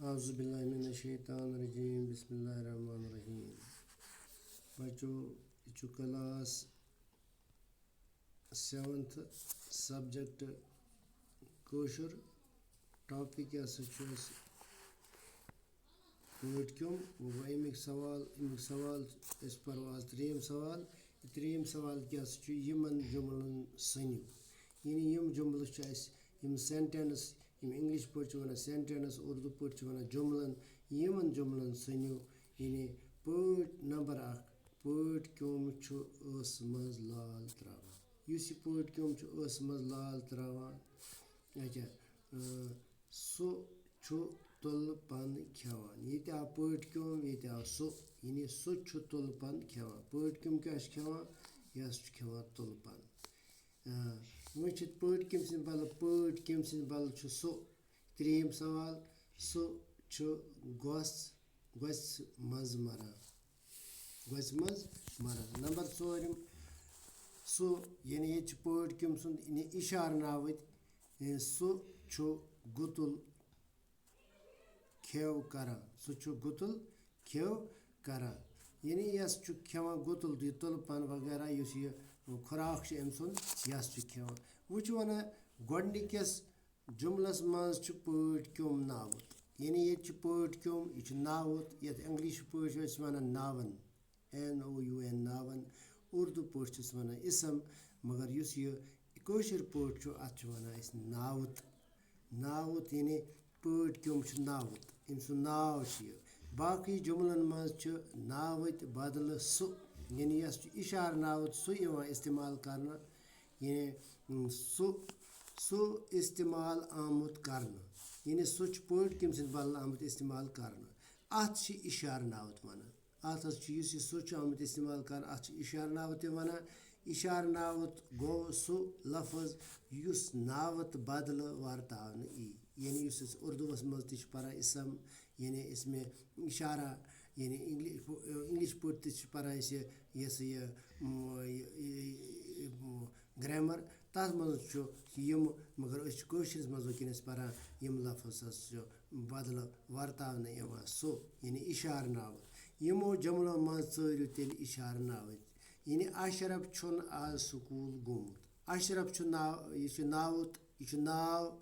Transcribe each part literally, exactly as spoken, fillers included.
اعوذ باللہ من الشیطان الرجیم، بسم اللہ الرحمن الرحیم۔ بچو، یہِ چھُ class seventh، subject کٲشُر۔ Topic کیٛاہ سا چھُ اَسہِ؟ پٲٹھۍ کیوٚم۔ وۄنۍ گوٚو اَمِکۍ سوال، اَمِکۍ سوال أسۍ پَرو آز۔ ترٛیٚیِم سوال، یہِ ترٛیٚیِم سوال کیٛاہ سا چھُ؟ یِمَن جُملَن سٔنِو۔ یعنی یِم جُملہٕ چھِ اَسہِ، یِم sentence، یِم English پٲٹھۍ چھِ وَنان sentence، اُردو پٲٹھۍ چھِ وَنان جُملَن، یِمَن جُملَن سٔنِو۔ یعنی پٲٹھۍ نمبر اَکھ، پٲٹھۍ کیوٚم چھُ ٲسہٕ منٛز لال ترٛاوان۔ یُس یہِ پٲٹھۍ کیوٚم چھُ ٲسہٕ منٛز لال ترٛاوان، اچھا، اۭں، سُہ چھُ تُلہٕ پَن کھٮ۪وان۔ ییٚتہِ آو پٲٹھۍ کیوٚم، ییٚتہِ آو سُہ، یعنی سُہ چھُ تُلہٕ پَن کھٮ۪وان۔ پٲٹھۍ کیوٚم کیٛاہ چھُ کھٮ۪وان؟ یہِ ہسا چھُ کھٮ۪وان تُلہٕ پَن۔ آ، وۄنۍ چھِ پٲٹھۍ کیوٚم سٕنٛدِ بدلہٕ، پٲٹھۍ کیوٚم سٕنٛدِ بدلہٕ چھُ سُہ۔ ترٛیٚیِم سوال، سُہ چھُ گۄژھ، گۄژھِ منٛز مَران۔ گۄژھِ منٛز مَران۔ نمبر ژوٗرِم، سُہ، یعنی ییٚتہِ چھُ پٲٹھۍ کیوٚم سُنٛد، یعنی اِشارٕ ناوٕتۍ، یعنی سُہ چھُ گُتُل کھیو کران، سُہ چھُ گُتُل کھیو کران۔ یعنی یہِ ہسا چھُ کھٮ۪وان گُتُل، یہِ تُلہٕ پَن وغیرہ، یُس یہِ خُراک چھُ أمۍ سُنٛد، یہِ ہسا چھُ کھٮ۪وان۔ وۄنۍ چھُ وَنان، گۄڈٕنِکِس جُملَس منٛز چھُ پٲٹھۍ کیوٚم ناوُت۔ یعنی ییٚتہِ چھُ پٲٹھۍ کیوٚم، یہِ چھُ ناوُت، یَتھ English پٲٹھۍ چھِ أسۍ وَنان noun، N O U N، noun۔ Urdu پٲٹھۍ چھِس وَنان اسم، مگر یُس یہِ کٲشِر پٲٹھۍ چھُ، اَتھ چھِ وَنان أسۍ ناوُت۔ ناوُت یعنی پٲٹھۍ کیوٚم چھُ ناوُت، أمۍ سُنٛد ناو چھُ یہِ۔ باقٕے جُملَن منٛز چھُ ناوٕتۍ بدلہٕ سُہ، یعنی یَس چھُ اِشارٕ ناوُت سُہ یِوان استعمال کرنہٕ۔ یعنی، اُم، سُہ، سُہ استعمال آمُت کرنہٕ۔ یعنی سُہ چھُ پٲٹھۍ کیوٚم سٕنٛدِ بدلہٕ آمُت استعمال کرنہٕ۔ اَتھ چھِ اِشارٕ ناوُت وَنان۔ اَتھ حظ چھُ، یُس یہِ سُہ چھُ آمُت استعمال کرنہٕ، اَتھ چھِ اِشارٕ ناوُت تہِ وَنان۔ اِشارٕ ناوُت گوٚو سُہ لفظ یُس ناوُت بدلہٕ ورتاونہٕ یی۔ یعنی یُس أسۍ اُردوَس منٛز تہِ چھِ پَران اسم، یعنی اسمِ اشارہ، یعنی English، English پٲٹھۍ تہِ چھِ پَران أسۍ یہِ، یہِ ہسا یہِ، م، یہِ، یہِ، یہِ، م، grammar، تَتھ منٛز چھُ یِم، مگر أسۍ چھِ کٲشرِس منٛز وٕنکیٚنَس پَران، یِم لفظ حظ چھِ بدلہٕ ورتاونہٕ یِوان۔ سُہ، یعنی اشارٕ ناوُت۔ یِمو جُملو منٛز ژٲرِو تیٚلہِ اشارٕ ناوٕتۍ۔ یعنی اشرف چھُنہٕ آز سکوٗل گوٚمُت۔ اشرف چھُ ناو، یہِ چھُ ناوُت، یہِ چھُ ناو،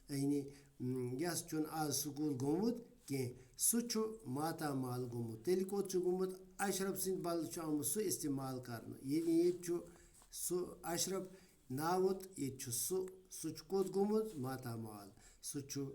یعنی، م، یَس چھُنہٕ آز سکوٗل گوٚمُت کینٛہہ، سُہ چھُ ماتامال گوٚمُت۔ تیٚلہِ کوٚت چھُ گوٚمُت؟ اشرف سٕنٛدِ بدلہٕ چھُ آمُت سُہ استعمال کرنہٕ۔ ییٚلہِ ییٚتہِ چھُ سُہ اشرف ناوُت، ییٚتہِ چھُ سُہ، سُہ چھُ کوٚت گوٚمُت؟ ماتامال۔ سُہ چھُ